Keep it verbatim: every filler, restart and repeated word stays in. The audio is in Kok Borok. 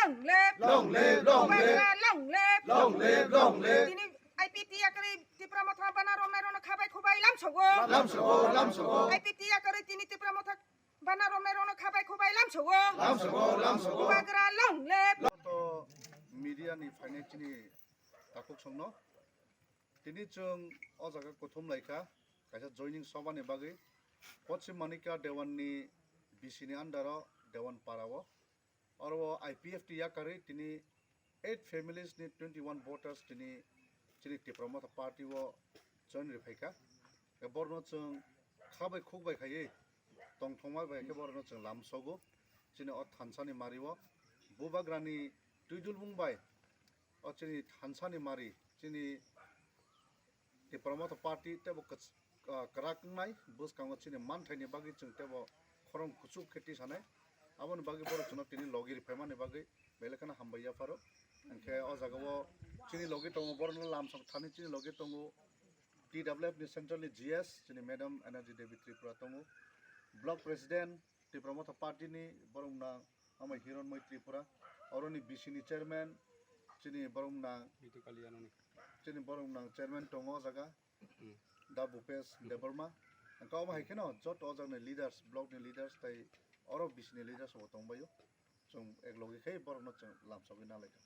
Long live! Long live, long live! Bubagra, long live! Long live, long live! Tini I P T F T yakarwi Tipra Motha bana romnai rokno khabai khubai lamsogo. Lamsogo, lamsogo. I P T F T yakarwi tini Tipra Motha bana romnai rokno khabai khubai lamsogo. Lamsogo, lamsogo. Bubagra long live. To media ni phainai chini takhuk songno. Tini chwng o jaga kuthum laikha, kaisa joining sobha ni bagwi. Poschim Manikya Dewan ni B C ni under o Dewan para o. Oro o I P F T yakarwi tini eight families ni twenty one voters tini chini Tipra Motha party o join riphaikha. E borno chwng khabai khukbai khaiwi tongthokma bai khe borno chwng lamsogo. Chini o thansa ni mari o Bubagra ni twidulbung bai o chini thansa ni mari chini Tipra Motha party tebo kwch-, ah, kwrak wngnai, bwskango chini manthaini bagwi chwng tebo khorang kuchuk khe tisanai. Aboni bagwi borok chwngno tini logi riphaimani bagwi belai kheno hambai yapharo. Hinkhe o jagao chini logi tongo, borokno lamsong thani chini logi tongo T W F ni central ni G S, chini Madam Energy Devi Tripura tongo, Block President Tipra Motha party ni borok nang ama Hironmoi Tripura, oroni B C ni chairman, chini borok nang Bitu Kalyanoni. Chini borok nang chairman tongo o jaga, Hmm. Da Bhupesh Debbarma. Hwnkhe omo hai kheno joto o jagani leaders, block ni leaders tei oro B C ni leaders bo tongbaio. Chwng ek logi khe borokno chwng lamsogwi nalaikha.